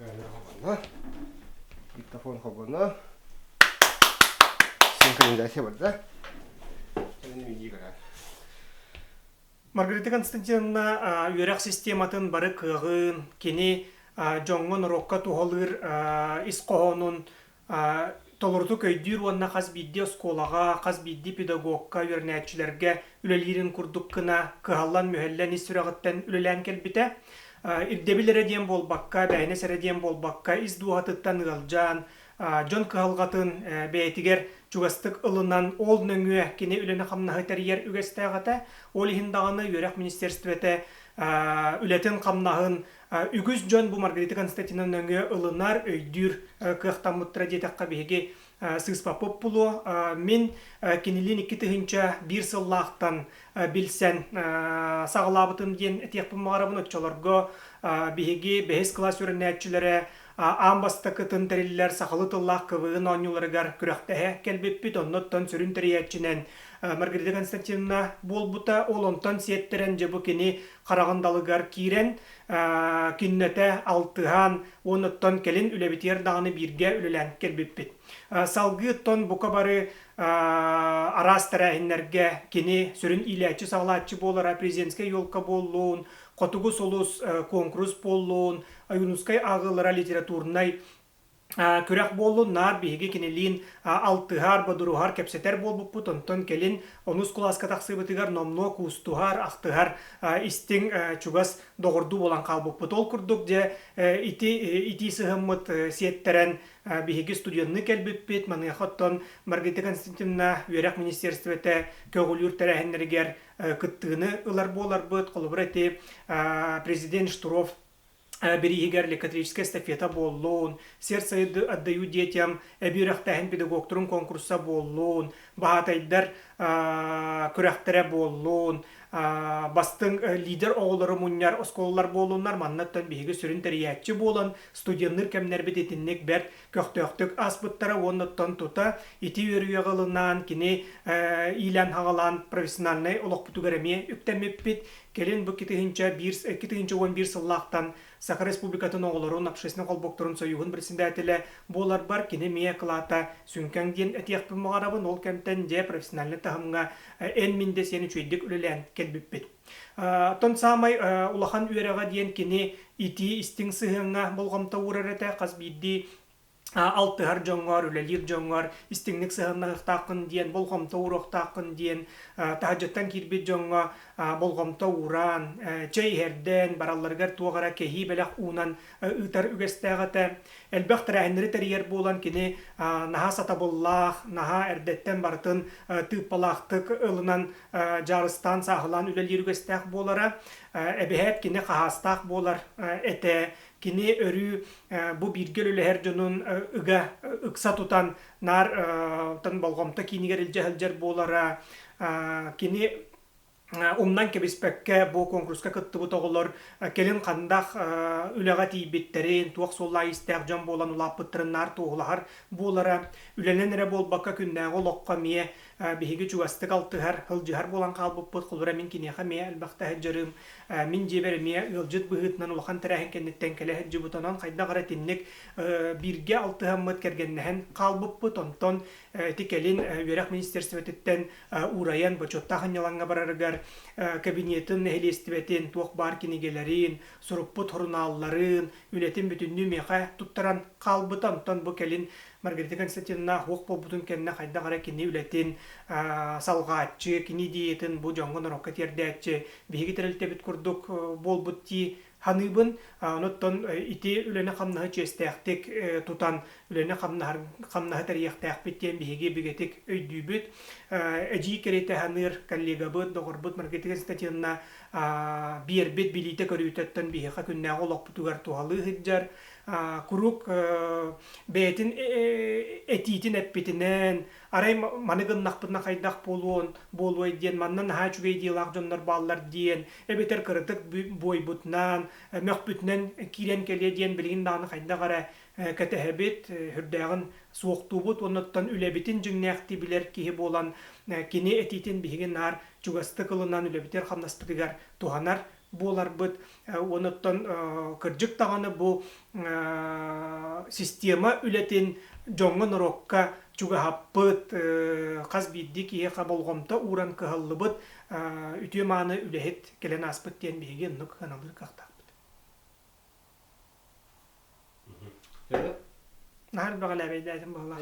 Камера Диктофон холбоно. Синхронизация барда. Маргарита Константиновна үөрэх систематын бары кыаҕын, кини дьоҥҥо норуокка туһалыыр ис хоһоонун толорутук өйдүүр уонна хас биирдии оскуолаҕа, хас биирдии педагогка, үөрэнээччилэргэ үлэлиирин курдук гына кыһаллан-мүһэллэн ис сүрэҕиттэн үлэлээн кэлбитэ. Ирдэбил эрэ диэн буолбакка, эбээһинэс эрэ диэн буолбакка, ис дууһатыттан ыалдьан, дьон кыһалҕатын бэйэтигэр чугастык ылынан, ол нөҥүө кини үлэни-хамнаһы тэрийэр үгэстээх этэ. Ол иһин даҕаны үөрэх министиэристибэтэ үлэтин-хамнаһын Үгүс дьон бу Маргарита Константиновна нөҥүө ылынар, өйдүүр кыахтаммыттара диэтэххэ биһиги сыыспаппыт буолуо. Мин кинилиин 2001 сыллаахтан билсэн саҕалаабытым диэн этиэхпин баҕарабын. Оччолорго биһиги бэһис кылаас үөрэнээччилэрэ аан бастакытын тэриллэр сахалыы тыллаах КВН оонньууларыгар күрэхтэһэ кэлбиппит. Оннуттан сүрүн тэрийээччинэн Маргарита Константиновна буолбута. Ол онтон сиэттэрэн дьэ бу кини хараҕын далыгар киирэн, күннэтэ алтыһан, уонуттан кэлин үлэбитигэр даҕаны бииргэ үлэлээн кэлбиппит. Салгыы оттон бука бары араас тэрээһиннэргэ кини сүрүн иилээччи-саҕалааччы буолара президентскэй елка буоллун, Хотугу сулус куонкурус буоллун, Ойуунускай ааҕыылара литературнай күрэх буоллун, наар биһиги кинилиин алтыһар, бодуруһар, кэпсэтэр буолбуппут. Онтон кэлин онус кылааска тахсыыбытыгар номнуо куустуһар, ахтыһар истиҥ чугас доҕордуу буолан хаалбыппыт. Ол курдук дьэ ити итии сыһыммыт сиэттэрэн биһиги студенныы кэлбиппит. Маныаха оттон Маргарита Константиновна үөрэх министиэристибэтэ көҕүлүүр тэрээһиннэригэр кыттыыны ылар буоларбыт. Холобура ити президент Штуров бирииһигэр лекатрическая эстафета буоллун, «Сердце отдаю детям» эбии үөрэхтээһин педагогтарын конкурса буоллун, баһаатайдар күрэхтэрэ буоллун, бастыҥ лидер оҕолору мунньар оскуолалар буоллуннар, маннаттан биһиги сүрүн тэрийээччи буолан, студенныыр кэмнэрбит итинник бэрт көхтөөхтүк ааспыттара уонна оттон тута ити үөрүйэҕи ылынан, кини иилээн-хаҕалаан профессиональнай олохпутугар эмиэ үктэммиппит. Кэлин бу 2011 сыллаахтан Саха Республикатын оҕолорун общественнай холбоһуктарын союһун председателэ буоларбар кини эмиэ кылаата сүҥкэҥ диэн этиэхпин баҕарабын. Ол кэмтэн дьэ профессиональнай таһымҥа эн-мин да сиэн үчүгэйдик үлэлээн кэлбиппит. Оттон саамай улахан үөрэҕэ диэн кини итии истиҥ сыһыаҥҥа болҕомто уурар этэ. Хас биирдии алтыһар дьоҥҥор, үлэлиир дьоҥҥор истиҥник сыһыаннаһыахтааххын диэн, болҕомто ууруохтааххын диэн, таһырдьаттан киирбит дьоҥҥо болҕомто ууран, чэй иһэрдэн, баралларыгар туох эрэ кэһии бэлэх уунан ыытар үгэстээх этэ. Элбэх тэрээһиннэри тэрийэр буолан кини наһаа сатабыллаах, наһаа эрдэттэн барытын тыыппалаахтык ылынан дьаарыстаан, сааһылаан үлэлиир үгэстээх буолара. Эбэһээт кини хаһаастаах буолар этэ. Кини өрүү бу бииргэ үлэлэһэр дьонун ыга ыкса тутан наар болҕомто киинигэр илдьэ сылдьар буолара. Кини умнан кэбиспэккэ бу куонкуруска кыттыбыт оҕолор кэлин хандах үлэҕэ тиийбиттэрин, туох суоллаах-иистээх дьон буолан улааппыттарын наар туоһулаһар буолара. Үлэнэн эрэ буолбакка күннээҕи олоххо эмиэ биһиги чугастык алтыһар, сылдьыһар буолан хаалбыппыт. Холобура, мин киниэхэ эмиэ элбэхтэ сылдьарым. Мин дьиэбэр эмиэ ыалдьыт быһыытынан улахан тэрээһин кэнниттэн кэлэ сылдьыбыт. Онон хайдах эрэ итинник бииргэ алтыһаммыт, кэргэннэһэн хаалбыппыт. Онтон ити кэлин үөрэх министиэристибэтиттэн уурайан, бочуоттаах ынньалаҥҥа барарыгар кабинетын, нэһилиэстибэтин, туох баар кинигэлэрин, суруппут сурунаалларын, үлэтин бүтүннүү миэхэ туттаран хаалбыта. Онтон бу кэлин Маргарита Константиновна суох буолбутун кэннэ хайдах эрэ кини үлэтин салҕааччы, кини идеятын бу дьоҥҥо-норуокка тиэрдээччи биһиги тэрилтэбит курдук буолбут дии саныыбын. Онуттан ити үлэни-хамнаһы чиэстээхтик тутан, үлэни-хамнаһы тэрийиэхтээхпит диэн биһиги бигэтик өйдүүбүт. Эдьиий кэриэтэ саныыр коллегабыт, доҕорбут Маргарита Константиновна биэрбит билиитэ-көрүүтэ биһиэхэ күннээҕи олохпутугар туһалыы сылдьар. Куруук бэйэтин этиитин эппитинэн, арай маны гыннахпытына хайдах буолуон буолуой диэн, манна наһаа үчүгэй идеялаах дьоннор бааллар диэн, эбэтэр кыратык буойбутунан, мөхпүтүнэн киирэн кэлиэ диэн билигин даҕаны хайдах эрэ кэтэһэбит, сүрдээҕин суохтуубут уонна оттон үлэбитин дьиҥнээхтии билэр киһи буолан, кини этиитин биһиги наар чугастык ылынан үлэбитигэр-хамнаспытыгар туһанар. буоларбыт. Онуттан кырдьык даҕаны бу система үлэтин дьоҥҥо-норуокка чугаһаппыт, хас биирдии киһиэхэ болҕомто ууран кыһаллыбыт үтүө-мааны үлэһит кэлэн ааспыт диэн биһиги оннук сыаналыыр кыахтаахпыт. Наһаа элбэҕи лээбэйдээтим буоллаах.